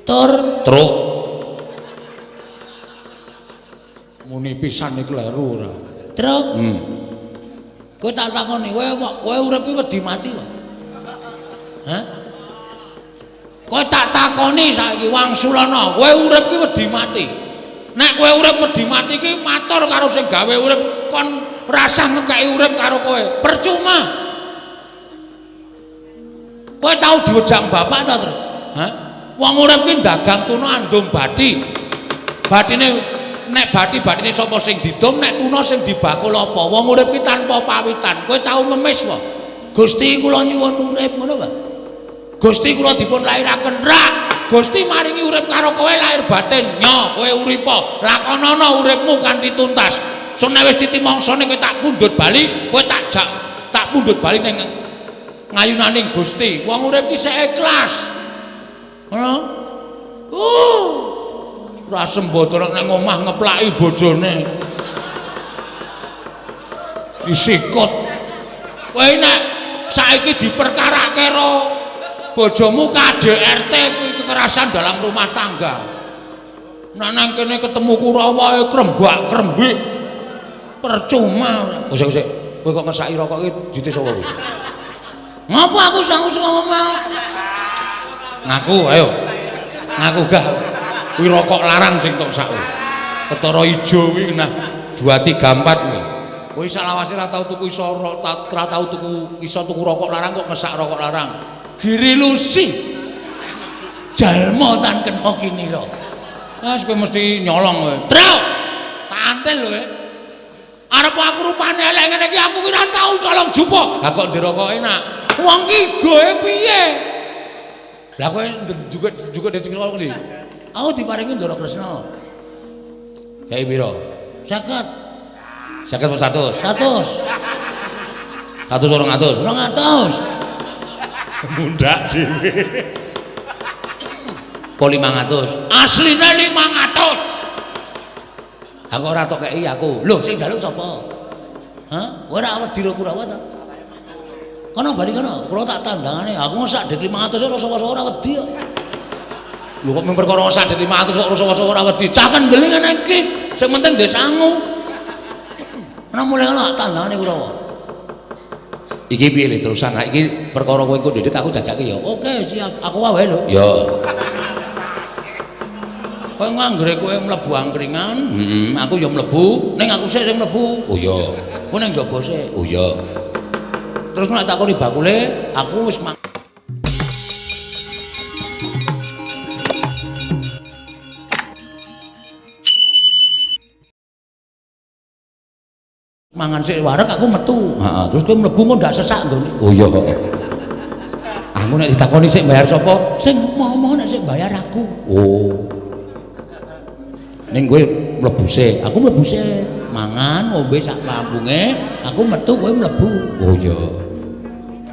Tur truk. Muni pisan iki kleru ora. Truk. Kowe tak takoni, kowe urip ki wedi mati kok. Hah? Kowe tak takoni saiki wangsulana, kowe urip ki wedi mati. Nek kowe urip wedi mati ki matur karo sing gawe urip kon rasah ngekeki urip karo kowe. Percuma. Kowe tau diwejang bapak ta, Tru? Hah? Wong urip ki dagang tuna andum bathi. Bathine nek bathi-bathine sapa sing didum, nek tuna sing dibakul apa? Wong urip ki tanpa pawitan. Kowe tau ngemis wae. Gusti kula nyuwun urip ngono, Pak. Gusti kula dipun lairaken rak. Gusti maringi urip karo kowe lahir batin. Nyo, kowe uripa, lakonana uripmu kanthi tuntas. Sun nek wis titi mangsane kowe tak pundhut bali, kowe tak jak tak pundhut bali ning ngayunaning Gusti. Wong urip ki sik ikhlas. Ngono. Ora sembodo nek nang omah ngeplaki bojone. Disikut. Kowe nek saiki diperkarake karo bojomu KDRT kuwi kekerasan dalam rumah tangga. Nek nang kene ketemu Kurawa krembak-krembik. Percuma. Sik sik, kowe kok ngesaki rokok iki dite sapa kowe? Ngapa aku sangu ngomong? Ngaku ayo. Ngaku gah. Kuwi rokok larang sing tok sak. Ketara ijo kuwi nah 2 3 4 kuwi. Kowe salawase ora tau tuku iso ora tau tuku iso tuku rokok larang kok ngesak rokok larang. Giri Lusi. Jalma tan kena kinira. Ah kowe mesti nyolong kowe. Truk. Tak antil lho kowe. Arep aku rupane elek ngene iki aku ki ora tau colong jupuk. Lah kok ndirokok enak. Wong ki goe piye? Lah kowe juga juga dadi colong ndi? Aku diparingi Ndara Kresna. Kae pira? 50. 50 apa 100? 100. 100 200. 200. Mundak dhewe. Po 500. Asline 500. Aku ora tok kei aku. Lho sing njaluk sapa? Hah? Ora wedi ro Kurawa ta? Kono bali kono, kula tak tandangane. Aku ngesak dit 500 ora sapa-sapa ora wedi kok. Lho kok mung perkara ngesak dit 500 kok ora sapa-sapa ora wedi. Cah kendel ngene iki. Sing penting ndek sangu. Ana mulai kono tak tandangane Kurawa. Iki piye le terusan? Nah iki perkara kowe engko ndedit aku jajake ya. Oke, siap. Aku wae lho. Ya. Kowe nganggere kowe mlebu angkringan, aku ya mlebu, ning aku sik sing mlebu. Oh iya. Kowe ning njaba sik. Oh iya. Terus nek takoni bakule, aku wis mangan sik wareg aku metu. Heeh, terus kowe mlebu kok ndak sesak nggone. Oh iya. Aku nek ditakoni sik bayar sapa? Sing momo nek sik bayar aku. Oh. Ning kowe mlebu sik, aku mlebu sik. Mangan ngombe sak lambunge, aku metu kowe mlebu. Oh iya.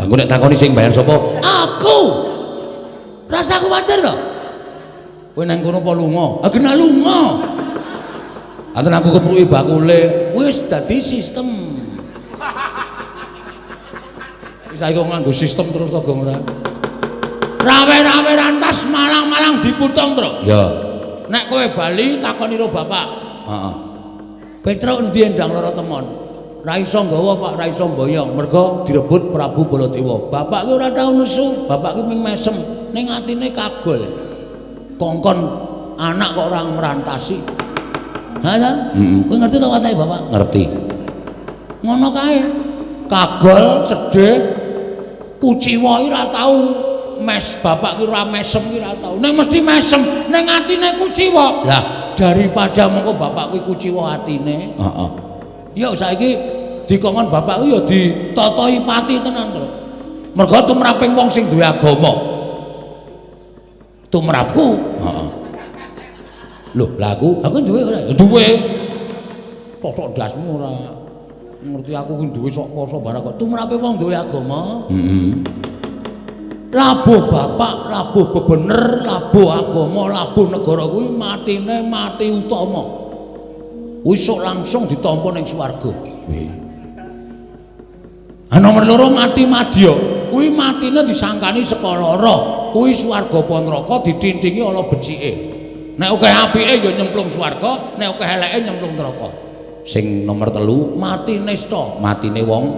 Aku nek takoni sing bayar sapa? Aku. Rasa kuwatir to. Kowe nang kono apa lunga? Ah kena lunga. Aten aku kepruki bakule, wis dadi sistem. Wis saiki kok nganggo sistem terus to, Gong ora? Rawe-rawe rantas malang-malang diputong, Tru. Ya. Nek kowe bali takoni ro bapak. Heeh. Petruk endi endang lara temon? Ra iso nggawa, Pak, ra iso mboyong, mergo direbut Prabu Baladewa. Bapak ki ora tau nesu, bapak ki mung mesem, ning atine kagol. Kongkon anak kok ora ngrantasi. Ha ta? Heeh. Kowe ngerti to watake bapak? Ngerti. Ngono kae. Kagol, sedih, kuciwa iki ora tau mes bapak ki ora mesem ki ora tau. Ning mesti mesem, ning atine kuciwa. Lah, daripada mengko bapak kuwi kuciwa atine, heeh. Ya saiki dikongkon bapak kuwi ya ditatahi pati tenan to. Mergo tumraping wong sing duwe agama. Tumrapku, heeh. Lho, lah aku duwe ora? Duwe. Totok ndasmu ora. Ngerti aku kuwi duwe sok poso barang kok. Tumrape wong duwe agama. Heeh. Labuh bapak, labuh bebener, labuh agama, labuh negara kuwi matine mati utama. Wis sok langsung ditampa ning swarga. Ha nomor loro mati madya. Kuwi matine disangkani saka lara. Kuwi swarga apa neraka ditintingi ala becike. Nek akeh apike ya nyemplung swarga, nek akeh eleke nyemplung neraka. Sing nomor 3 mati nista, matine wong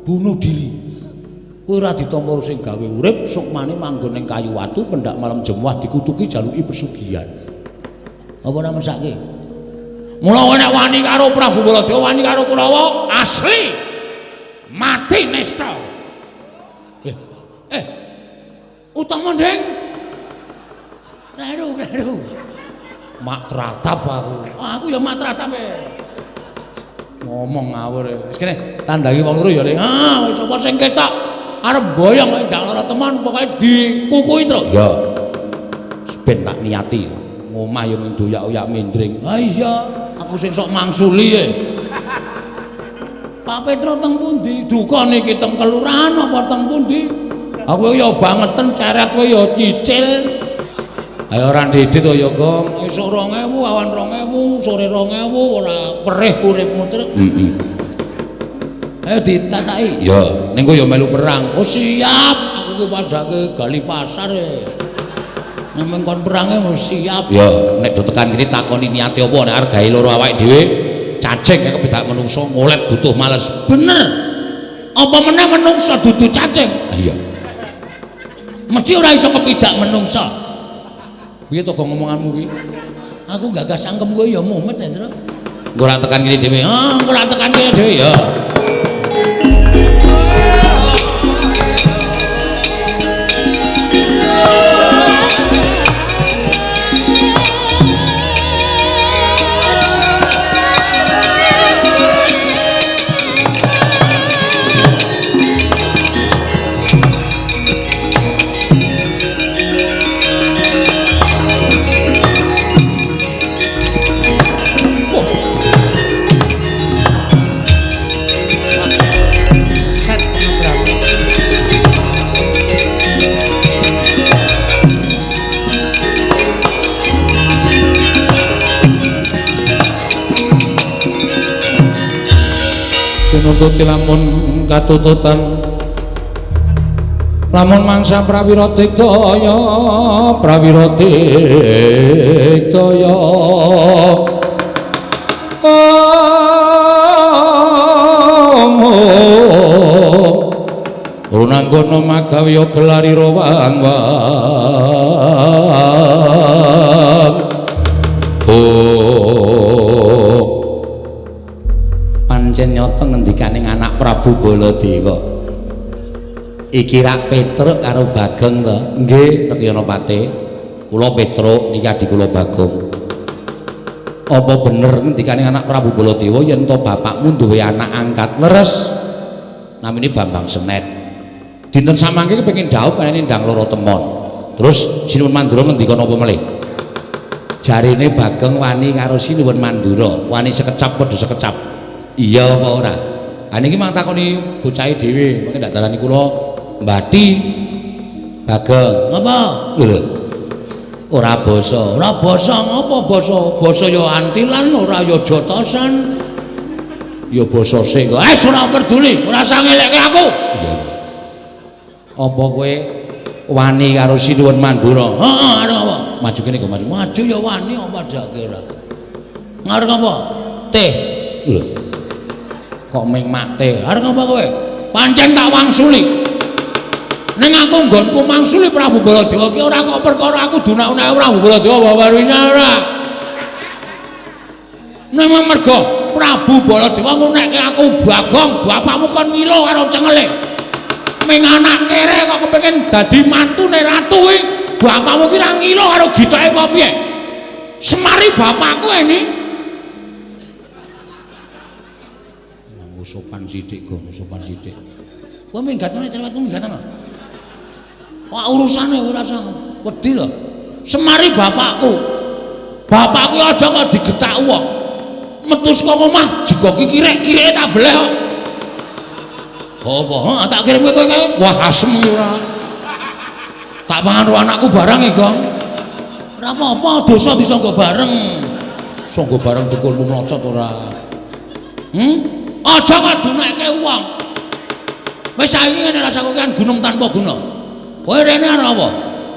bunuh diri. Kuwi ora ditampa sing gawe urip, sukmane manggon ning kayu watu pendak malam jemuah dikutuki jaluki pesugihan. Apa ora mesake? Mula nek wani karo Prabu Baladewa, wani karo Kurawa, asli mati nista. Utama ndeng. Kleru, kleru. Mak tratap aku. Aku ya mak tratap e. Ngomong ngawur. Wis kene tandhangi wong loro ya, Ling. Ah, wis apa sing ketok arep boyong ndang lara teman pokoke dikukuhi truk. Ya. Ben tak niati. Ngomah ya mung doyak-oyak mindring. Ah iya, aku sing sok mangsuli e. Pak Petro teng pundi? Duka niki teng kelurahan apa teng pundi? Aku ya bangeten ceret kowe ya cicil. Ayo ora ndidit to ya, Gong. Esuk 2000, awan 2000, sore 2000 ora perih uripmu truk. Heeh. Ayo ditataki. Ya, ning kowe ya melu perang. Oh siap, aku ki padhake gali pasar e. Nek kon perange mesti siap. Ya, nek do tekan kene takoni niate apa nek arep gawe loro awake dhewe, cacing kaya kebedak menungso ngolet butuh males. Bener. Apa meneh menungso dudu cacing? Iya. Mesti ora iso kepidak menungso. Piye to gong ngomonganmu kuwi? Aku gagas cangkem kowe ya mumet ya, Tru. Engko ora tekan kene dhewe. Ah, engko ora tekan kene dhewe ya. Nututi lamun katututan lamun mangsa prawira digdaya prawira digdaya runanggono magawe gelari rawang wang pancen nyata ngendikaning anak Prabu Baladewa iki rak Petruk karo Bagong to? Nggih, Rekyanapati. Kula Petruk niki adhi kula Bagong. Apa bener ngendikaning anak Prabu Baladewa yen to bapakmu duwe anak angkat leres namine Bambang Senet. Dinten samangke kepengin dhaup kene ndang loro temon. Terus Sinuwun Mandura ngendika napa melih? Jarine Bagong wani karo Sinuwun Mandura, wani sekecap padha sekecap. Iya apa ora? Ha niki mang takoni bocahe dhewe, mengke ndak darani kula mbati Bagong. Ngapa? Lho. Ora basa. Ora basa ngapa basa? Basa ya antilan, ora ya jotosan. Ya basa sing. Wis ora peduli, ora usah ngelekke aku. Iya iya. Apa kowe wani karo Sinuwun Mandura? Heeh, arep apa? Maju kene kok maju. Maju ya wani apa jake ora. Ngarep apa? Teh. Lho. Kok ming mate? Arep apa kowe? Pancen tak wangsuli. Ning aku nggonku mangsuli Prabu Baladewa ki ora kok perkara aku dunak-unake Prabu Baladewa wae ora. Ning mergo Prabu Baladewa ngunekke aku Bagong, bapakmu kon ngilo karo cengele. Ming anak kere kok kepengin dadi mantune ratu kuwi, bapakmu ki ra ngilo karo gitoke apa piye? Semari bapakku ini. Nganggo sopan sithik, Gong, sopan sithik. Kowe minggatane cerewetmu minggatane. Wah urusane ora usah wedi to. Semari bapakku. Bapakku aja kok digetak wong. Metu saka omah jegoki kirek-kireke tak beleh kok. Apa? Heeh, tak kirim kowe kae. Wah, asem iki ora. Tak pangan karo anakku bareng e, Gong. Ora apa-apa, dosa disangga bareng. Sangga bareng dekulmu mlocot ora. Aja kok duneke wong. Wis saiki ngene rasaku kan gunung tanpa guna. Kowe rene arep apa?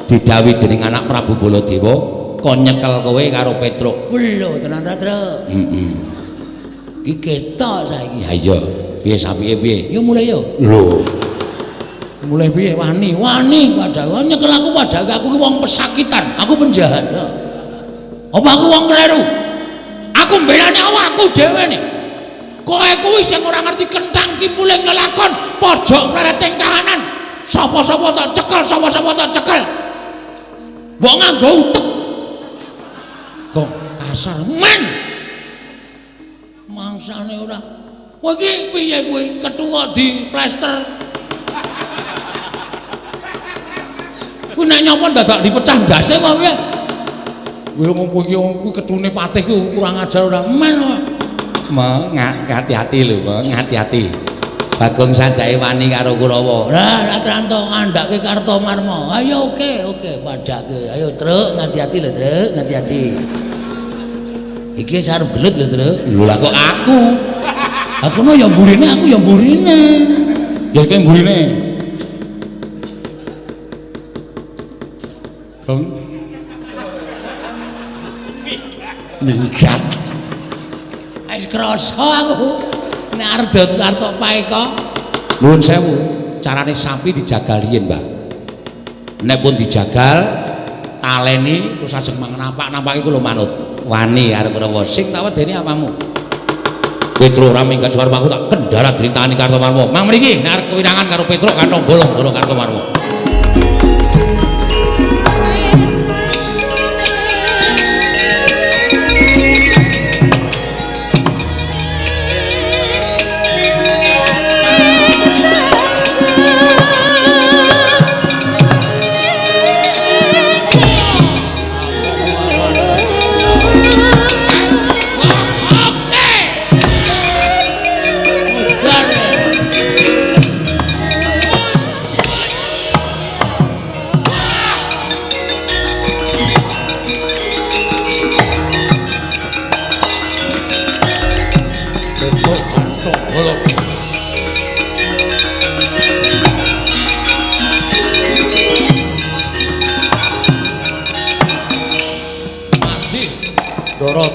Didhawuhi dening anak Prabu Baladewa kon nyekel kowe karo Petruk. Lho tenan ta, Truk? Heeh. Iki ketok saiki. Ha iya, piye sapike piye? Yo mulai yo. Lho. Mulai piye wani? Wani padahal nyekel aku padahal aku ki wong pesakitan, aku penjahat. Apa aku wong kleru? Aku mbelani awakku dhewe nih. Kowe kuwi sing ora ngerti kentang kimpuling lelakon, pojok plereting kahanan. Sapa-sapa tak cekel, sapa-sapa tak cekel. Mbok nganggo utek. Gong kasar men. Mangsane ora. Kowe iki piye kuwi ketua di plester. Kuwi nek nyapa dadak dipecah ndase apa piye? Kuwi ngopo iki kuwi ketune patih kuwi kurang ajar ora men. Hati-hati lho, hati-hati. Bagong sajake wani karo Kurawa. Lah, Ratranto ngandhake Kartomarma. Ayo oke, oke, padhake. Ayo, Truk, hati-hati lho, Truk, hati-hati. Iki wis arep gelut lho, Truk. Lho lah kok aku? Aku no ya mburine, aku ya mburine. Ya kowe mburine. Gong. Minggat. Wis krasa aku nek arep arep paeka. Nuwun sewu, carane sapi dijagal riyin, Mbah. Nek pun dijagal, taleni terus ajeng napak-napake kula manut. Wani arep Kurawa, sing tak wedeni apamu? Petruk ora minggat suwarmaku tak kendharat dening tangane Kartomarma. Mang mriki nek arep kewirangan karo Petruk kantong bolong karo Kartomarma.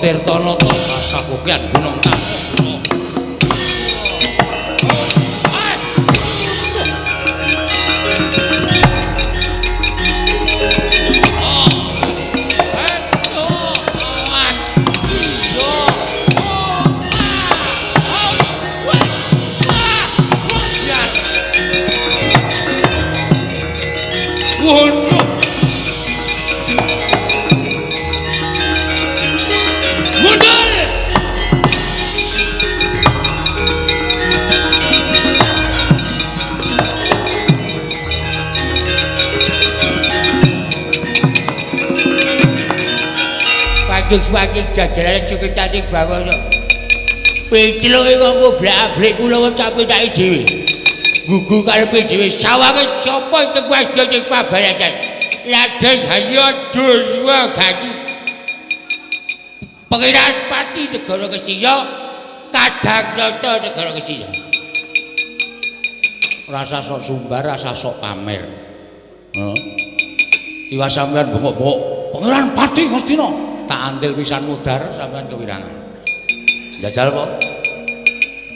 Tirtanata kasakukian gunung tanpa guna. Pagi-pagi jajaran sekretari bawono. Petruk iku ngoblak-abrik kula capitake dhewe. Gugu karepe dhewe sawange sapa iki waja sing pabaratan. Raden Haryo Durwagati. Pangeran Pati Negara Ngastina, Kadang Nata Negara Ngastina. Rasa sok sumbar, rasa sok pamer. Heeh. Tiwas sampean bengok-bengok, Pangeran Pati Ngastina. Tak antil pisan mudhar sampean kewirangan. Jajal po?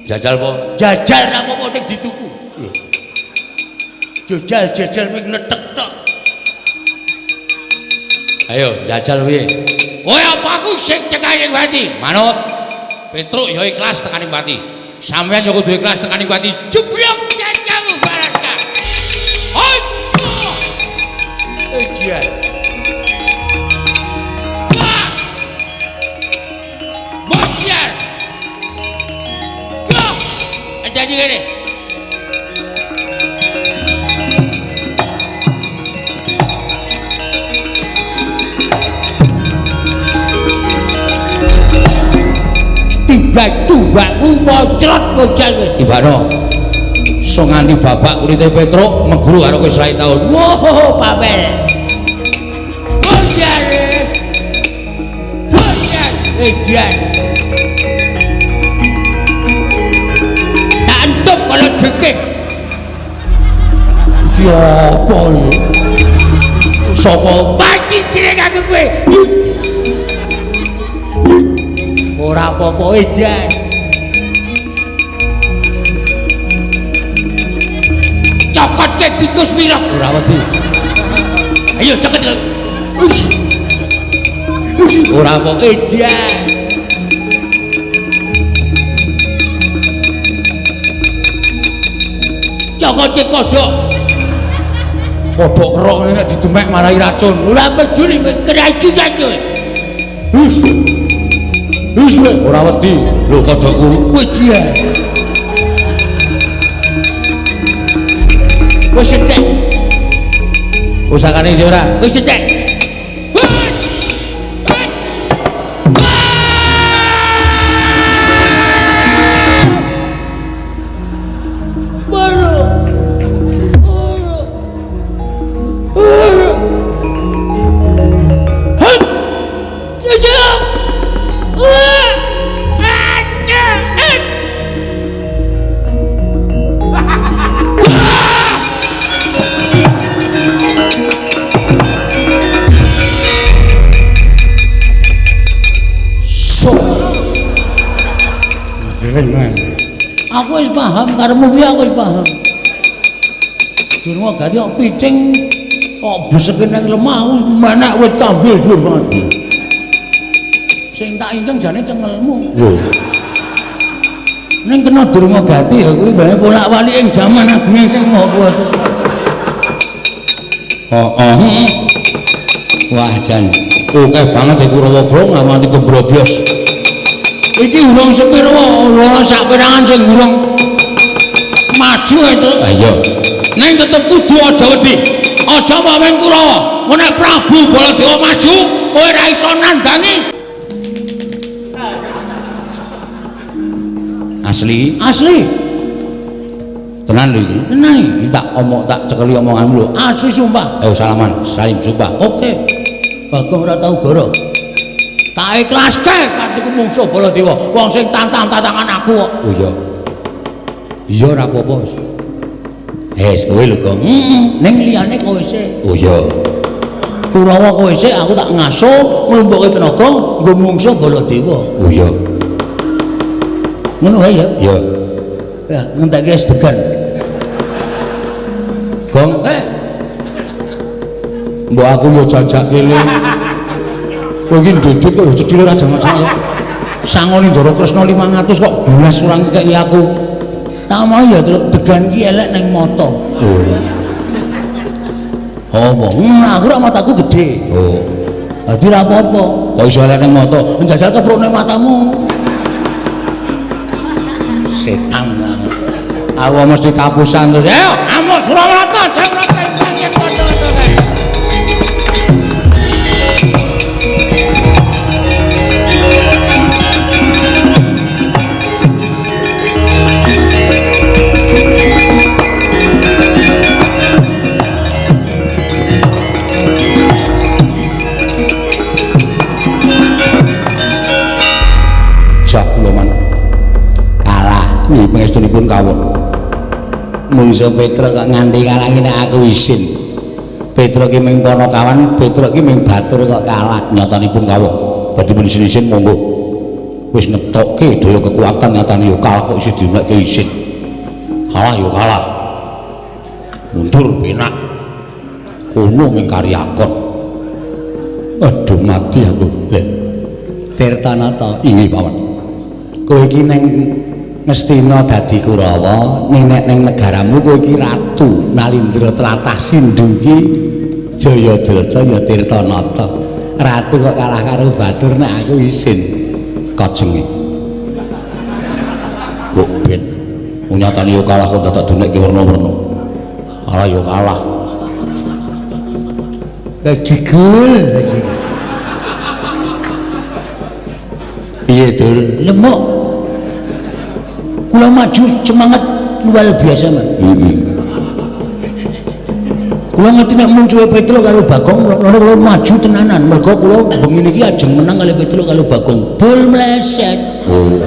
Jajal po? Jajal ra apa-apa ning dituku. Jajal jajal ming netek tok. Ayo jajal piye? Kowe apa aku sing cekane pati? Manut. Petruk ya ikhlas tekane pati. Sampeyan ya kudu ikhlas tekane pati. Jeblok cacamu baraka. Hoi. Ejian. Jadi gini. Tiba tubaku mocrot bocah kowe. Tibano. So nganti babak kulite Petruk meguru karo kowe 100 taun. Woh, papel. Bocah. Bocah. Edan. Kalau dekek Iki apa iki? Saka paci cilik aku kowe. Ora apa-apa edan. Cokotke tikus wirok. Ora wedi. Ayo cokot. Ora apa edan. Cokotke kodhok. Kodhok kerok ngene nek didemek marai racun. Ora peduli kowe keracunan kowe. Wis. Wis ora wedi. Lho kodhokku. Wedi. Wis entek. Usakane isih ora? Wis entek. Aku wis paham karepmu piye, aku wis paham. Durma gati kok picing kok beseke nang lemah aku menek wit kambil dhuwur banget. Sing tak inceng jane cengelmu. Lho. Ning kena Durma Gati ya kuwi bae bolak-balik ing jaman agunge sing Maha Kuwasa. Heeh. Wah jan akeh banget Kurawa Gong nganti kebrobyos. Iki urung sepiro ora sak perangan sing urung maju itu. Ha iya. Ning tetep kudu aja wedi. Aja maweng Kurawa. Nek Prabu Baladewa maju, kowe ora iso nandangi. Asli? Asli. Tenan lho iki. Tenan iki. Tak omong tak cekeli omonganmu lho. Asli sumpah. Ayo salaman, salim sumpah. Oke. Bagong ora tau goro. Tak ikhlaske katiku mungsuh Baladewa. Wong sing tantang-tantangan aku kok. Oh iya. Iya ora apa-apa wis. Wis kowe lho, Gong. Heeh, ning liyane kowe sik. Oh iya. Kurawa kowe sik aku tak ngaso nglumpukke tenaga nggo mungsuh Baladewa. Oh iya. Ngono wae ya? Iya. Ya, ngentekke es degan. Gong, eh. Mbok aku yo jajake le. Kowe iki ndedit kok cedhile ora jamak-jamak kok. Sangoni Ndara Kresna 500 kok belas ora ngekeki aku. Tak mau ya truk degan ki elek ning mata. Oh. Apa? Aku ora mataku gedhe. Oh. Dadi ora apa-apa. Kok iso elek ning mata? Njajal kepruk ning matamu. Setan. Aku mesti kapusan terus. Ayo, amuk Surawarta, Surawarta panjen padha-padha kae. Jah kula man kalah kuwi pangestunipun kawon. Mungsuh Petruk kok nganti kalah ngene aku isin. Petruk ki ming panakawan, Petruk ki ming batur kok kalah. Nyatanipun kawon. Badhe pun isin-isin monggo. Wis ngetokke daya kekuatan nyatane yo kalah kok isih dimekke isin. Kalah yo kalah. Mundur penak. Kono ming karyakon. Aduh mati aku. Lha Tirtanata inggih paman. Kowe iki neng Ngastina dadi Kurawa, ning nek ning negaramu kowe iki ratu Nalindra tlatah Sindhu iki Jayadrata ya Tirtanata. Ratu kok kalah karo batur nek aku isin. Kajenge. Mbok ben nyatane yo kalah kok dadak dunekke werna-werna. Kalah yo kalah. Bajigul, bajigul. Piye, Dur? Lemuk. Kula maju semangat luar biasa, Man. Heeh. Kula ngerti nek muncuhe Petruk karo Bagong, lha kula maju tenanan. Mergo kula bengi niki ajeng menang kali Petruk karo Bagong. Bol mleset. Oh.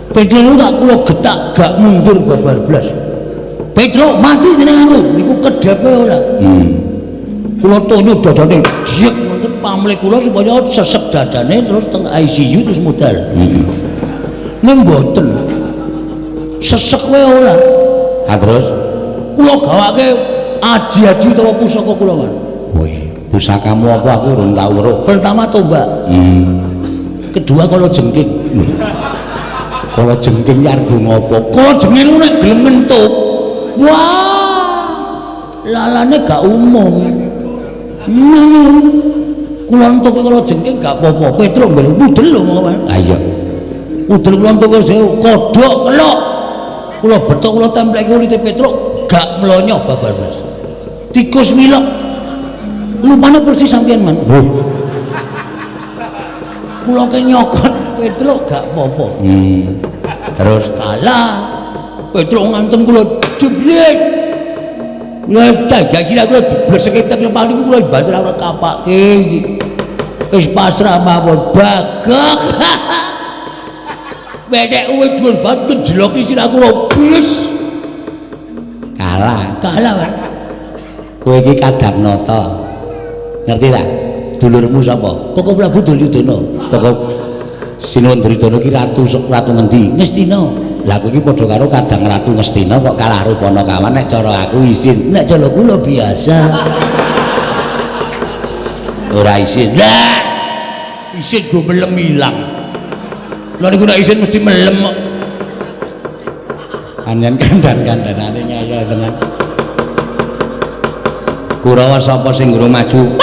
Petruk niku tak kula getak gak mundur babar blas. Petruk mati jeneng aku niku kedhepe ora. Kula tono dadane jek wonten pamlih kula supaya sesek dadane terus teng ICU terus modal. Ning mboten. Sesek wae ora. Ha terus kula gawake aji-aji utawa pusaka kula, Mas. Wih, pusakamu apa aku urung tau weruh. Pertama tombak. Kedua kala jengking. Kala jengking ki arep ngopo? Kala jengking nek gelem ngentup. Wah, lalane gak umum. Kula entuk kala jengking gak apa-apa. Petruk nggih udel lho mawon. Ha iya. Udel kula entuk kodhok kelok. Kula betok kula templeki kulite Petruk gak mlonyo babar blas. Tikus wilok. Lupane persis sampeyan, Man. Kula ke nyokot Petruk gak apa-apa. Terus kalah. Petruk ngantem kula jebret. Kula jajak sirah kula dibleseke tek lemah niku kula banter ora kapake iki. Wis pasrah mawon bagek. Wedek uwe dhuwur banget njeloki sirah kula bis. Kalah. Kalah, Pak. Kowe iki Kadangnata. Ngerti ta? Dulurmu sapa? Koko Prabu Duryudana. Koko Sinuwun Duryudana ki ratu ratu ngendi? Ngastina. Lah kowe iki padha karo Kadang Ratu Ngastina kok kalah karo Panakawan nek cara aku isin. Nek cara kula biasa. Ora isin. Lah isin go melem ilang. Lha niku nek isin mesti melem kok. Anyen kandan-kandanane ngeyel tenan. Kurawa sapa sing ngurung maju?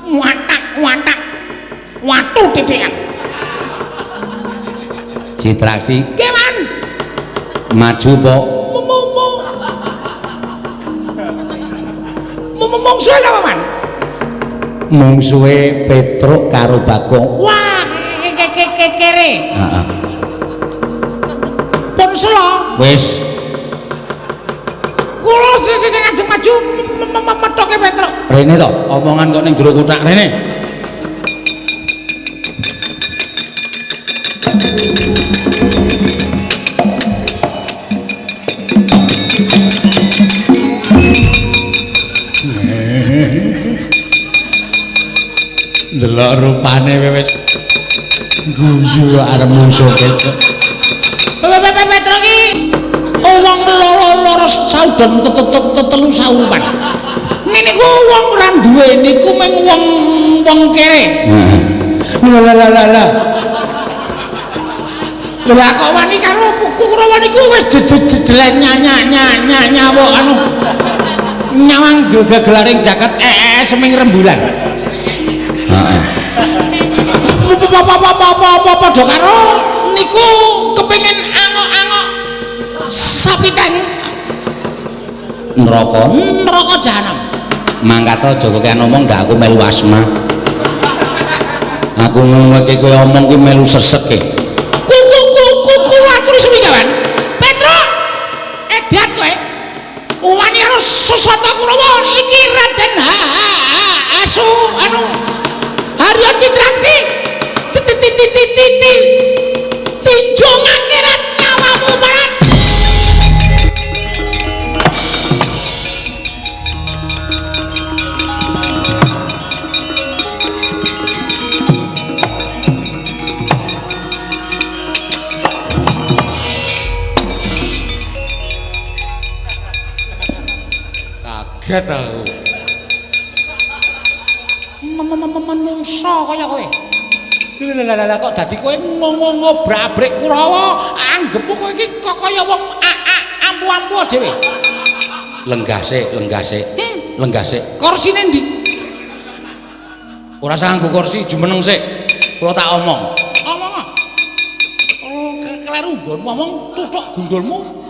Watak-watak. Watu titikan. Citraksi. Nggih, Man. Maju po. Mungsuhe apa, Man? Mungsuhe Petruk karo Bagong. Wah, kere. Heeh. Pun selo. Wis. Kula sing ajeng maju methoke Petruk. Rene to, omongan kok ning jero kothak rene. Delok rupane wis guyu arep mungsuhe. Petruk iki wong loro-loro saudon telu saurupan. Ngene ku wong ora duwe niku mung wong kere. Lah lah lah lah. Lah kok wani karo Kurawa niku wis jejelen nyawa anu nyawang gegelaring jagat seming rembulan. Heeh. Padha karo niku kepengin angok-angok sapi teng neraka neraka jahanam. Mangkat aja kokean omong ndak aku melu asma. Aku ngomongke kowe omong ki melu sesek e. Ku aturi suwi kawan. Petruk edan kowe. Wani karo Susata Kurawa iki Raden Asu anu Harya Citraksi tinjung akhirat nyawamu barat. Kaget aku. Menungso kaya kowe. Lha kok dadi kowe ngobrak-abrik Kurawa, anggepmu kowe iki kok kaya wong ampu-ampu dhewe. Lenggah sik, lenggah sik. Lenggah sik. Korsine ndi? Ora usah nganggo kursi, jumeneng sik. Kula tak omong. Omong. Oh, kleru nggonmu ngomong tuthuk gundulmu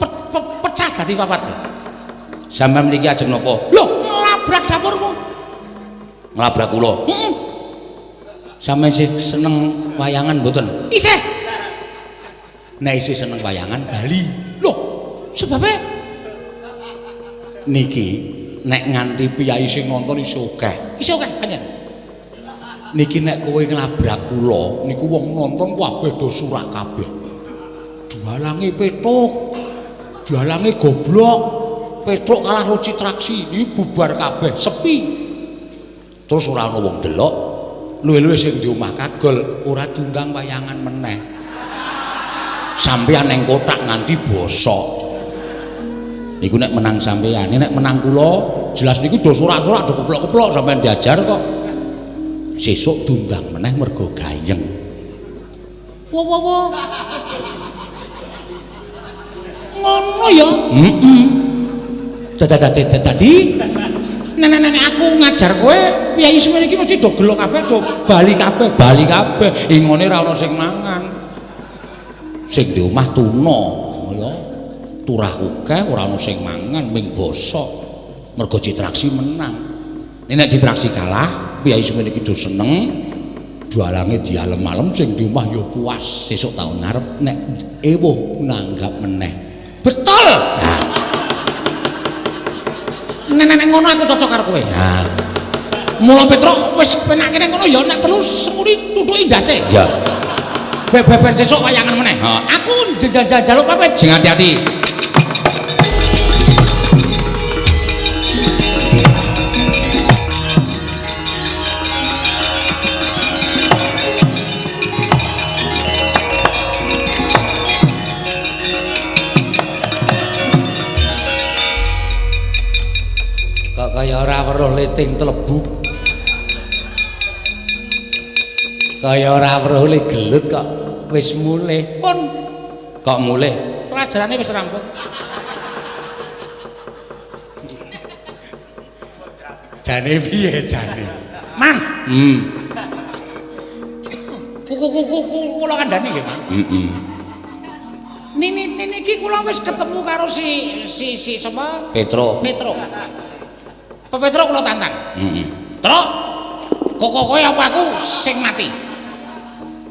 pecah dadi papat. Sampeyan mriki ajeng napa? Lho, nglabrak dapurmu. Nglabrak kula. Heeh. Sampeyan sih seneng wayangan mboten? Isih. Nek isih seneng wayangan bali. Lho, sebabe niki nek nganti piyai sing nonton isih akeh. Isih akeh pancen. Niki nek kowe nglabrak kula niku wong nonton kabeh do surak kabeh. Dualange Petruk. Dalange goblok. Petruk kalah karo Citraksi, iki bubar kabeh, sepi. Terus ora ana wong delok. Luwe-luwe sing di omah kagol ora diundang wayangan meneh. Sampeyan ning kotak nganti bosok. Niku nek menang sampeyan, nek menang kula jelas niku do sorak-sorak do keplok-keplok sampeyan diajar kok. Sesuk diundang meneh mergo gayeng. Wo wo wo. Ngono ya. Heeh. Dadi nek aku ngajar kowe piyayi semene iki mesti do gelo kabeh, do bali kabeh, bali kabeh. Ingone ora ana sing mangan. Sing di omah tuna, ya. Turah akeh ora ana sing mangan, ming bosok. Mergo Citraksi menang. Nek Citraksi kalah, piyayi semene iki do seneng. Dalange dialem-alem sing di omah ya puas. Sesuk taun ngarep nek ewuh nanggap meneh. Betul. Nah. Nek ngono aku cocok karo kowe. Nah. Mula Petruk wis penake ning kono ya nek perlu semuri tutuki ndase. Ya. Beben sesuk wayangan meneh. Ha. Aku njaluk pamit. Sing ati-ati. Kok kaya ora weruh liting tlebuk. Kaya ora weruh le gelut kok wis mulih. Pun kok mulih? Pelajarane wis rampung. Jane piye jane? Man. Kuku kula kandhani nggih, Man. Heeh. Nini iki kula wis ketemu karo si sapa? Petruk. Petruk. Petruk kula tantang. Heeh. Truk. Kok kowe apa aku sing mati?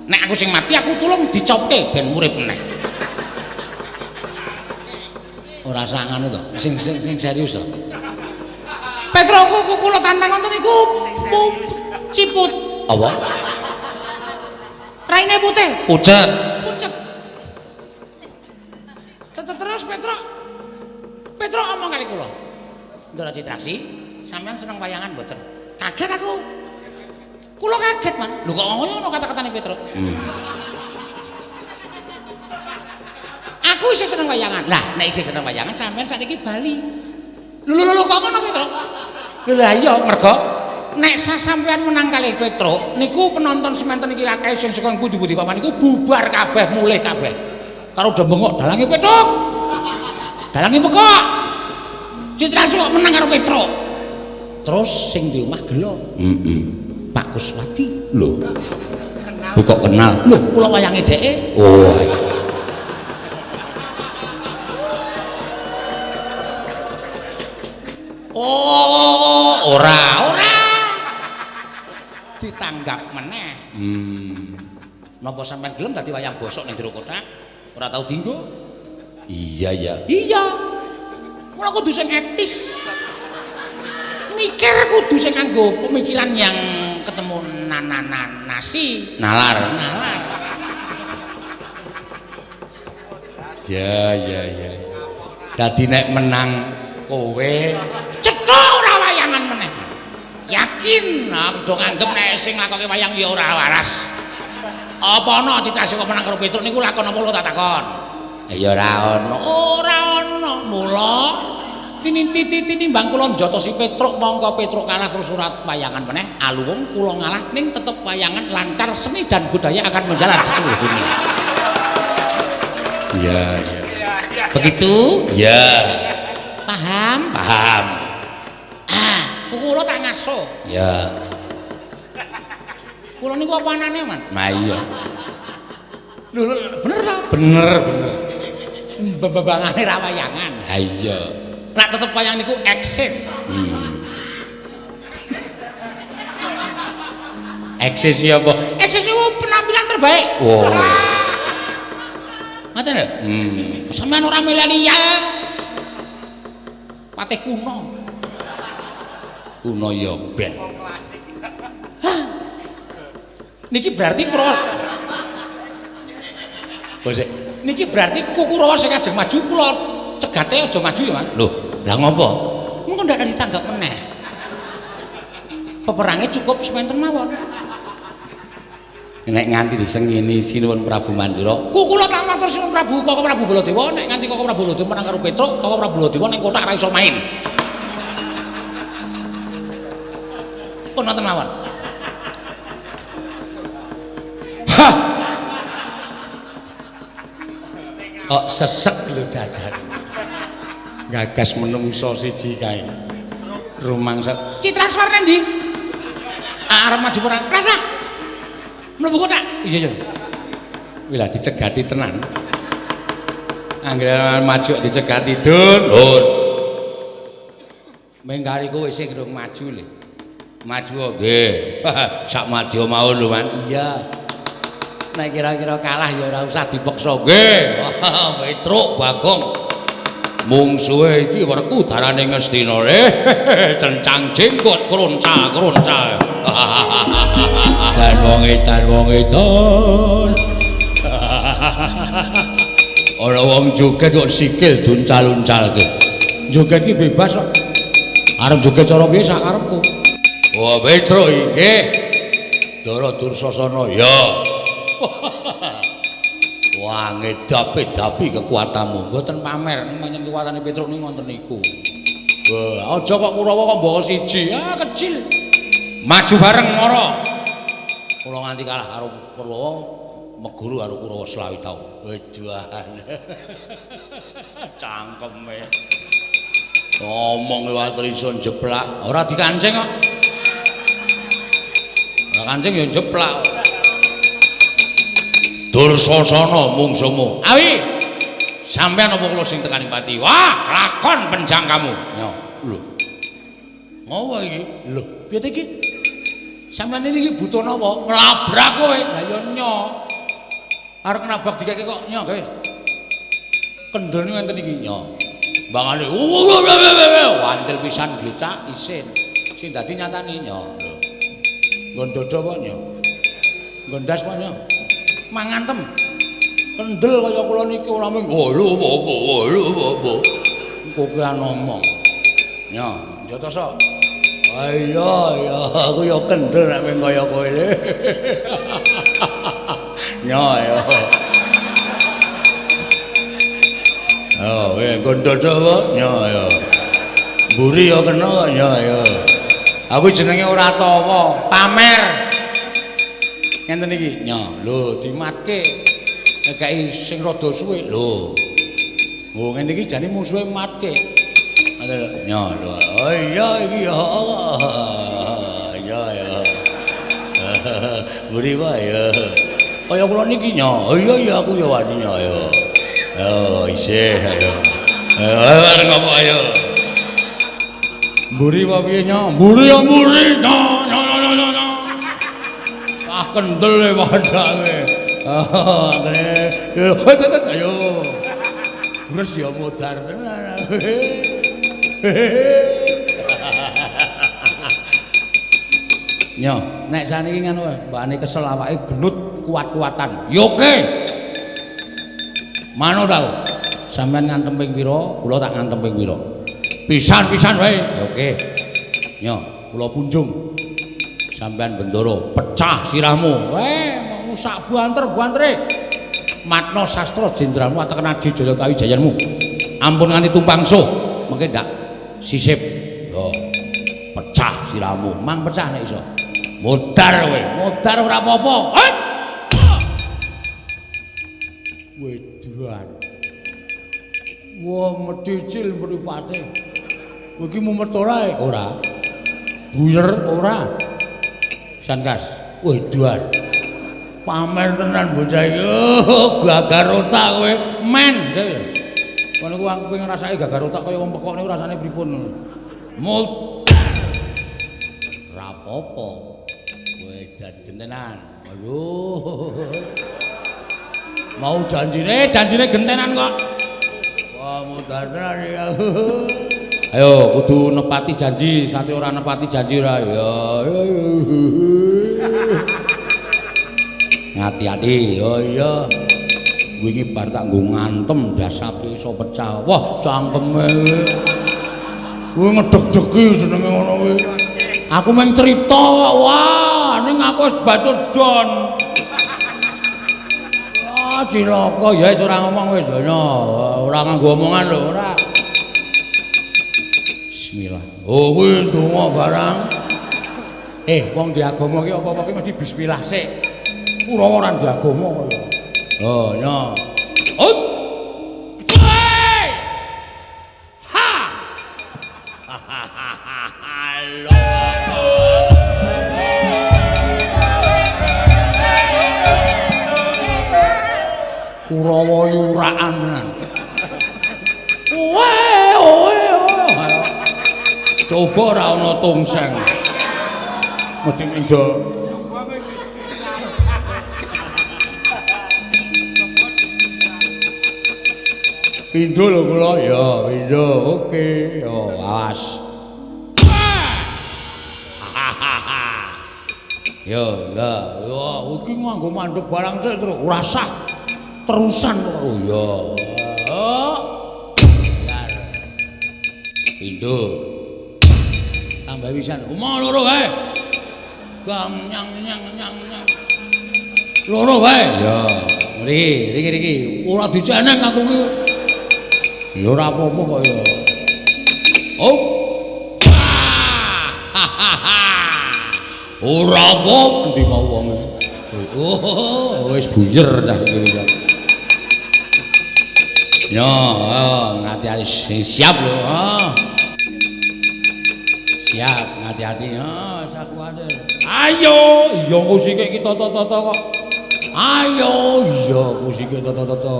Nek aku sing mati aku tulung dicopke ben urip meneh. Ora sak ngono to. Sing serius to. Petruk kula tantang wonten niku ciput. Apa? Raine putih. Pucet. Pucet. Terus Petruk. Petruk omong kali kula. Ndara Citraksi, sampean seneng wayangan mboten? Kaget aku. Kula kaget, Man. Lho kok ngono kata-katane Petruk? Aku isih seneng wayangan. Lah, nek isih seneng wayangan sampean sakniki bali. Lho lho lho kok ngono Petruk? Lho lah iya mergo nek sampean menang kalih Petruk niku penonton semanten iki akeh sing saka pundi-pundi papan niku bubar kabeh, mulih kabeh. Karo do bengok dalange Petruk. Dalange pekok. Citraksi kok menang karo Petruk. Terus sing di omah gelo. Heeh. Pak Kuswati. Lho. Kok kenal? Lho, kula wayange dheke. Oh. Oh, ora, ora. Ditanggap meneh. Napa sampean gelem dadi wayang bosok ning jero kotak? Ora tau dinggo? Iya, ya. Iya. Mula kudu sing etis. Mikir kudu sing nganggo pemikiran yang ketemu nasi nalar. Nalar. Ya, ya, ya. Dadi nek menang kowe cetha ora wayangan meneh. Yakin aku do nganggep nek sing nglakoke wayang ya ora waras. Apa ana Citraksi kok menang karo Petruk niku lakon apa tak takon? Ya ora ana. Ora ana. Mula tinimbang kula njotosi Petruk mongko Petruk kalah terus ora wayangan meneh, aluwung kula ngalah ning tetep wayangan lancar, seni dan budaya akan menjalar di seluruh dunia. Iya, iya. Begitu? Iya. Paham? Paham. Ah, kula tak ngaso. Ya. Kula niku apa anane, Man? Nah iya. Lho, bener ta? Bener, bener. Mbembangane ra wayangan. Ha iya. Nek tetep wayang niku eksis. Eksis ya apa? Eksis niku penampilan terbaik. Oh. Ngoten lho. Sampeyan ora milenial. Patih kuno. Kuno ya ben. Hah. Niki berarti Kurawa. Bosek. Niki berarti Kurawa sing ajeng maju kula Cegate aja maju ya, Man. Lho, lah ngopo? Mengko ndak ditanggap meneh. Peperange cukup sementen mawon. Nek nganti disengini Sinuwun Prabu Mandura, ku kula tak matur Sinuwun Prabu Koko Prabu Baladewa, nek nganti Koko Prabu Baladewa menang karo Petruk, Koko Prabu Baladewa ning kotak ra iso main. Pun wonten mawon. Hah. Kok sesek lho dadan. Gagas menungso siji kae. Rumangsa Citrakswar nang ndi? Arep maju perang. Rasah. Mlebu kotak. Iya iya. Kuwi lah dicegati tenan. Anggere maju dicegati dun. Dun. Mengkari kowe isih durung maju le. Maju nggih. Sak madya mawon lho, Man. Iya. Nek kira-kira kalah ya ora usah dipeksa. Nggih. Petruk Bagong. Mungsuhe iki werku darane Ngastina. Cencang jenggot kronca-kronca. Dan wong edan wong edan. Ana wong joget kok sikil duncal-uncalke. Joget iki bebas kok. Arep joget cara piye sak karepku. Wah, Petruk nggih. Ndara Dursasana ya. Wah, ngedapi-dapi kekuatanmu. Mboten pamer, pancen kekuatane Petruk niku ngoten niku. Wah, aja kok Kurawa kok mbaka siji. Ah, kecil. Maju bareng mara. Kula nganti kalah karo Kurawa, meguru karo Kurawa 25 taun. Weduan. Cangkeme. Ngomong liwat iso jeplak, ora dikancing kok. Ora kancing ya jeplak. Dursasana mungsumu. Awi. Sampeyan apa kula sing tekaning pati? Wah, kelakon penjangkamu. Yo, lho. Ngopo iki? Lho, piye ta iki? Sampeyan iki butuh napa? Nglabrak kowe. Lah ya nyo. Arep nabrak dikeke kok nyo, guys. Kendel niku enten iki nyo. Bangane wantil pisan glecak isin. Sing dadi nyatane nyo. Lho. Nggon dodo apa nyo? Nggon ndas apa nyo? Mangantem. Kendel kaya kula niki ora mung lho apa lho apa. Kokean ngomong. Nyo, njatoso. Iya iya, aku ya kendel nek mung kaya kowe. Nyo ya. Oh, weh nggon dodo apa? Nyo ya. Mburi ya kena nyo ya. Aku jenenge ora tawa, pamer. Ngenten iki. Nyo, lho dimatke. Ngekeki sing rada suwe. Lho. Oh, ngene iki jane musuhe matke. Ngoten. Nyo, lho. Oh iya iki ya. Ya ya. Mburi wae ya. Kaya kula niki nyo. Oh iya iya aku ya wani nyo ya. Oh, isih ayo. Ayo arep ngopo ayo. Mburi apa piye nyo? Mburi ya mburi. Nyo nyo nyo nyo nyo. Ah kendel e padake. Ah, ayo ayo. Terus ya modar tenan. Nyo, nek saniki ngono mbakane kesel awake genut kuat-kuatan. Ya oke. Manut aku. Sampeyan ngantem ping pira, kula tak ngantem ping pira. Pisan-pisan wae. Ya oke. Nyo, kula punjung. Sampeyan bendara pecah sirahmu. Weh, mau sak banter-bantere. Matna sastra jendralmu ateken Adi Jaya Kawijayanmu. Ampun nganti tumpang suh, mengke ndak sisip. Yo. Pecah sirahmu, mang pecah nek iso. Modar kowe, modar ora apa-apa. Weduan. Wah, medicil mripate. Kowe iki mumet ora? Ora. Buyer ora. Sankas. Weduan. Pamer tenan bocah iki. Oh, gagar otak kowe. Men. Kono ku aku pengen ngrasake gagar otak kaya wong pekok niku rasane pripun. Mul rapopo. Kowe dan gentenan. Aduh. Mau janjine, janjine gentenan kok. Wah, mudar tenan ya. Ayo kudu nepati janji, sate ora nepati janji ora ya. Ngati-ati. Oh iya. Wingi bar tak nggo ngantem dasape iso pecah. Wah, cangkeme. Kuwi ngedeg-degi jenenge ngono kuwi. Aku mung crita, wah, ning aku wis bacut don. Wah, cilaka ya wis ora ngomong wis ya. Ora nganggo omongan lho, ora. Bismillah. Oh, kuwi ndonga barang. Wong di agama ki apa-apa ki mesti bismillah sik. Kurawa ora di agama kaya. Oh, nya. Oh. Ha. Kurawa yuraan tenan. Owe, owe, owe. Coba ora ana tongseng. Mesti mendo. Pindho lho kula. Ya, pindho. Oke. Yo, awas. Yo, lah, yo iki nganggo mandek barang sik terus ora sah. Terusan kok. Oh ya. Pindho. Tambah pisan. Umo loro wae. Gang nyang nyang nyang nyang. Loro wae. Ya, mriki, riki riki. Ora diceneng aku ki. Ya ora apa-apa kok ya. Oh. Ora apa endi mau wonge. Oh, wis buyer cah iki. Ya, ngati-ati siap lho. Siap, ngati-ati. Ya, sak kuwatir. Ayo, iya kusike iki tata-tata kok. Ayo, iya kusike tata-tata.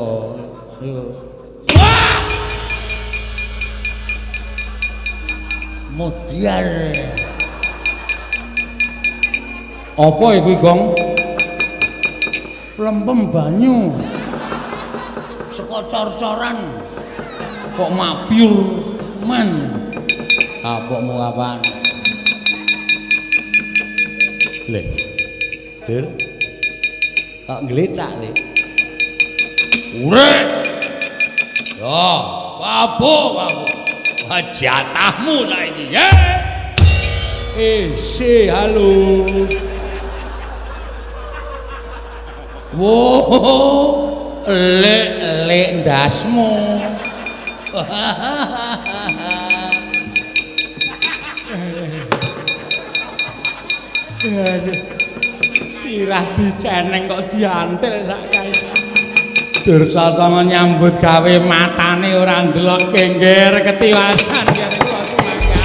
Modiar. Apa iku, Gong? Lempem banyu. Saka cor-coran. Kok mabyur men. Kapokmu kapan? Le. Dul. Kok nglecak, Le? Urip. Yo, mabuk, mabuk. Wah, jatahmu saiki, ya. Si, halo. Wo, lek-lek ndasmu. Sirah diceneng kok diantil sak kae. Dursasana nyambut gawe matane ora ndelok gengger ketiwasan kene kula sumangga.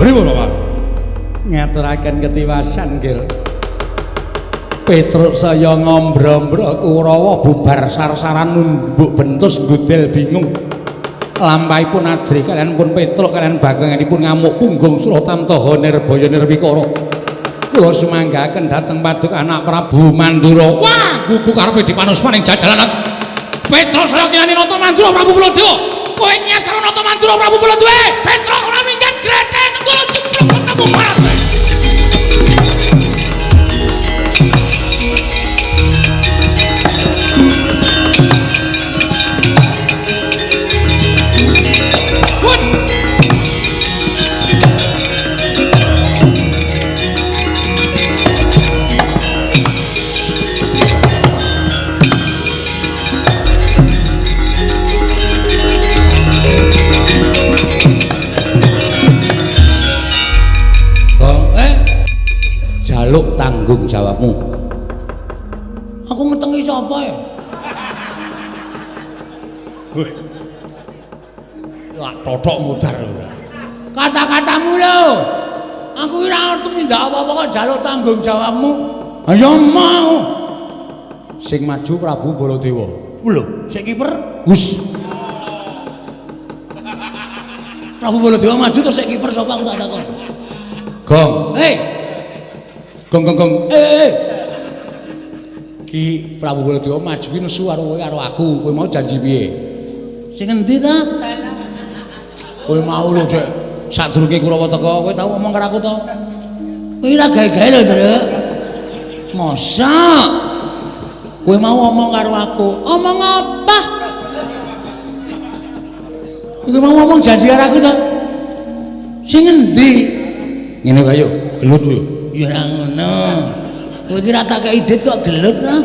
Pripun, Bapak? Ngaturaken ketiwasan, nggih. Petruk saya ngombro-ombro Kurawa bubar sarsaran numbuk bentus nggudel bingung. Lampahipun ajrih kalian pun Petruk kalian bagonganipun ngamuk punggung Suratamtaha Nirbaya Nirwikara. Kula sumanggaken dhateng paduka anak Prabu Mandura. Wah, gugu karepe dipanuspaning jajalanan. Petruk saya kinani Nata Mandura Prabu Baladewa. Kowe nyes karo Nata Mandura Prabu Baladewa. Petruk ora minggat gretheng nenggala jeblok ketemu parate. Jaluk tanggung jawabmu. Aku ngetengi sapa ya? Wah, totok mudar. Kata-katamu lho. Aku ora ngerti ndak apa-apa kok jaluk tanggung jawabmu. Ayo mau. Sing maju Prabu Baladewa. Lho, sik kiper wis. Prabu Baladewa maju terus sik kiper sapa aku tak takon. Gong. Hei. Gong gong gong. Eh. Ki Prabu Baladewa maju ki nesu karo kowe karo aku. Kowe mau janji piye? Sing endi ta? Kowe mau lho, Dek. Sadurunge Kurawa teka, kowe tau ngomong karo aku to? Kowe ora gawe-gawe lho, Truk. Mosok kowe mau ngomong karo aku? Omong apa? Kowe mau ngomong janji karo aku to? Sing endi? Ngene wae yo, gelut yo. Ya ora ngono. Kowe iki ora tak kei dit kok gelut to?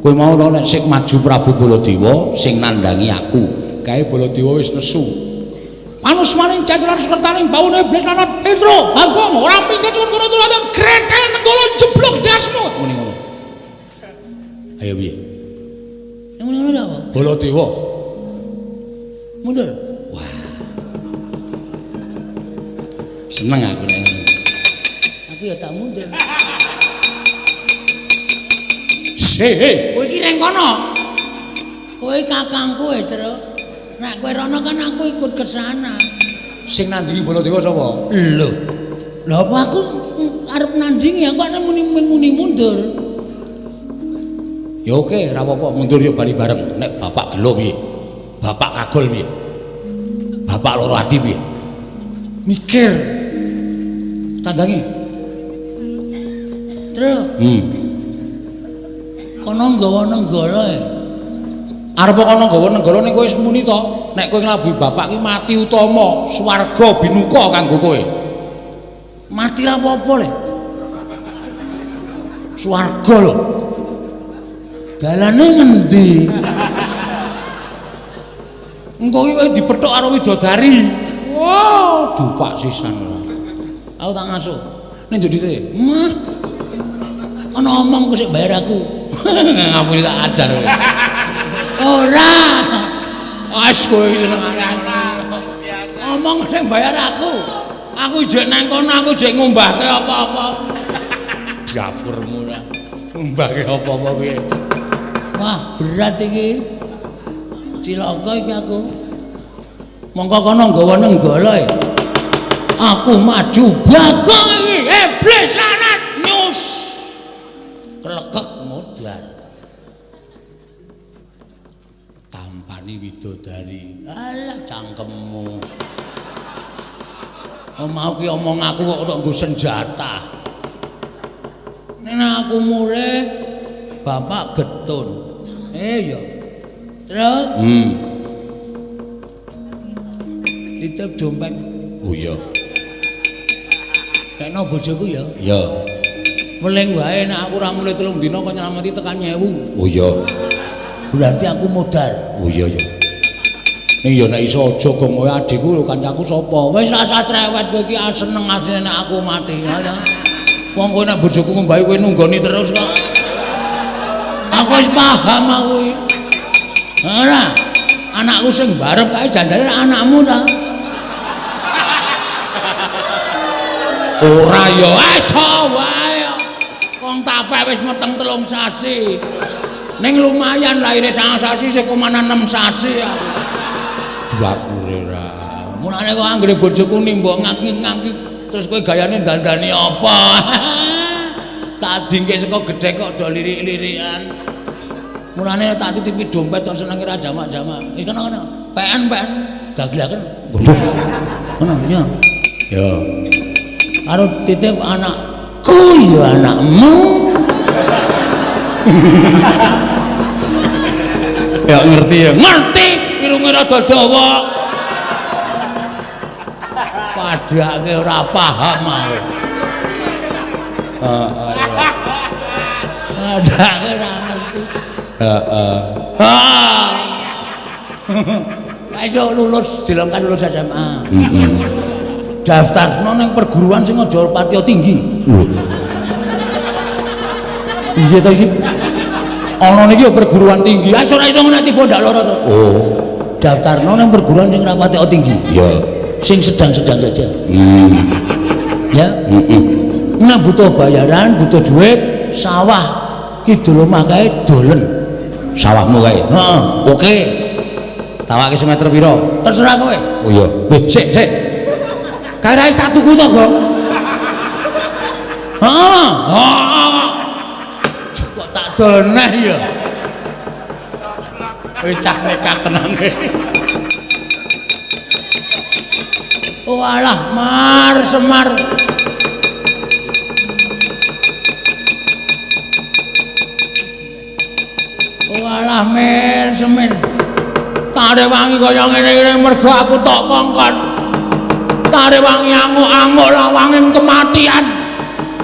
Kowe mau to nek sing maju Prabu Baladewa sing nandangi aku. Kae Baladewa wis nesu. Panusmaning cacaran sukertaning baune iblis lanat Petro Bagong ora minggat cuwun kono turata gretel nenggala jeblok dasmu. Muni ngono. Ayo piye? Sing muni ngono apa? Baladewa. Mundur. Wah. Seneng aku nek ngono. Aku ya tak mundur. Hei, kowe iki reng kono. Kowe kakangku e, Truk. Nek kowe rono kan aku ikut ke sana. Sing nandingi Baladewa sapa? Lho. Lha apa aku arep nandingi aku ana muni mundur. Ya oke, ora apa-apa, mundur yo bali bareng. Nek bapak gelo piye? Bapak kagol piye? Bapak loro ati piye? Mikir. Tandangi. Truk. Kono nggawa nenggala e. Arep kono nggawa nenggala ning kowe wis muni to, nek kowe nglabuhi bapak ki mati utama, swarga binuka kanggo kowe. Mati ra apa-apa le. Swarga lho. Dalane ngendi? Engko ki kowe dipethuk karo widodari. Wow, dupak sisan. Aku tak ngasuh. Ning njodite. Mah. Ana omong ku sik bayar aku. Ngapune tak ajar kowe. Ora. Wis kowe seneng biasa. Omong sing bayar aku. Aku jek nang kono aku jek ngumbahke apa-apa. Dapurmu ora. Ngumbahke apa-apa piye? Wah, berat iki. Cilaka iki aku. Mongko kono nggawa nenggala e. Aku maju Bagong iki. Iblis lanat nyus. Kelekek modal. Tampani widodari. Alah cangkemmu. Oh, mau ki omong aku kok tok nggo senjata. Nek aku mulih bapak getun. Eh ya. Terus? Titip dompet. Oh iya. Kena bojoku ya. Iya. Meling wae nek aku ora mulih 3 dina kok nyelameti tekan 1000. Oh iya. Berarti aku modal. Oh iya ya. Ning ya nek iso aja gong kowe adikku lho kancaku sapa? Wis rasa cerewet kowe iki seneng asline nek aku mati. Ya. Wong kowe nek bojoku ngombahi kowe nunggoni terus kok. Aku wis paham aku iki. Ora. Anakku sing barep kae jandane anakmu ta. Ora ya iso wae. Wong tapek wis meteng 3 sasi. Ning lumayan lahire 9 sasi sik komanan 6 sasi aku. Dapure ra. Mulane kok anggere bojoku nimbok ngaki-ngaki terus kowe gayane dandani apa? Tak dingke saka gedhe kok do lirik-lirikan. Mulane tak titipi dompet tok senenge ra jamak-jamak. Wis kono-kono. PN-PN gaglaken. Kono ya. Ya. Karo titip anakku ya anakmu. Ya ngerti ya. Ngerti irunge rada dawa. Padake ora paham aku. Heeh. Padake ora ngerti. Heeh. Ha. Iso lulus dilongkan lulus SMA. Heeh. Daftarno ning perguruan sing aja patiya tinggi. Iya ta iki? Ana niki ya perguruan tinggi. Ah ora iso ngono tiba ndak lara to. Oh. Daftarno nang perguruan sing ora patiya tinggi. Iya. Sing sedang-sedang saja. Ya. Heeh. Nek butuh bayaran, butuh duit, sawah kidul omah kae dolen. Sawahmu kae. Heeh, oke. Tawake semeter pira? Terserah kowe. Oh iya. Weh, sik, sik. Kae ra wis tak tuku to, Gong? Heeh. Heeh. Kok tak dolneh ya. Wis cah nekat tenan. Oh alah, Mar Semar. Oh alah, Mir Semin. Tak rewangi kaya ngene iki mergo aku tok kongkon. Tak rewangi anguk-anguk lawanging kematian.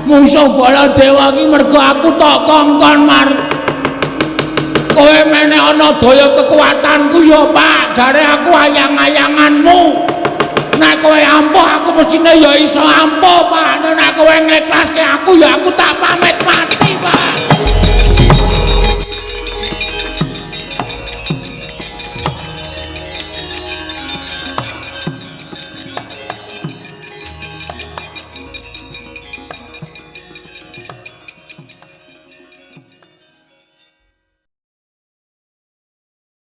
Mungsuh Baladewa iki mergo aku tok kongkon, Mar. Kowe mene ana daya kekuatanku ya, Pak. Jare aku ayang-ayanganmu. Nek kowe ampuh aku mestine ya iso ampuh, Pak. Nek kowe ngleklaske aku ya aku tak pamit mati, Pak.